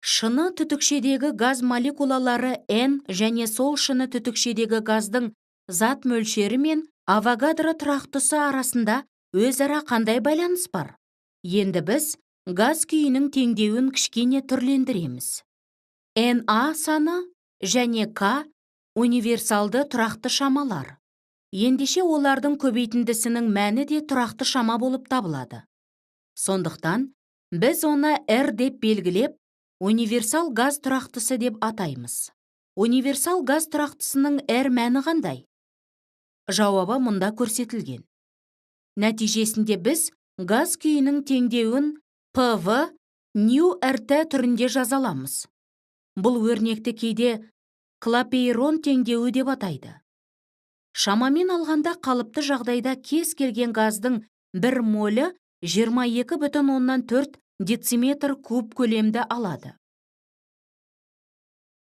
Шыны түтікшедегі газ молекулалары N және сол шыны түтікшедегі газдың зат мөлшері мен Авогадро тұрақтысы арасында өзара қандай байланыс бар? Енді біз газ күйінің теңдеуін кішкене түрлендіреміз. Na саны және К универсалды тұрақты шамалар. Ендеше, олардың көбейтіндісінің мәні де тұрақты шама болып табылады. Сондықтан біз оны R деп белгілеп, универсал газ тұрақтысы деп атаймыз. Универсал газ тұрақтысының R мәні қандай? Жауабы мұнда көрсетілген. Нәтижесінде біз газ күйінің теңдеуін PV ню RT түрінде жаза аламыз. Бұл өрнекті кейде Клапейрон теңдеуі деп атайды. Шамамен алғанда, қалыпты жағдайда кез келген газдың бір молі 22,4 дециметр куб көлемді алады.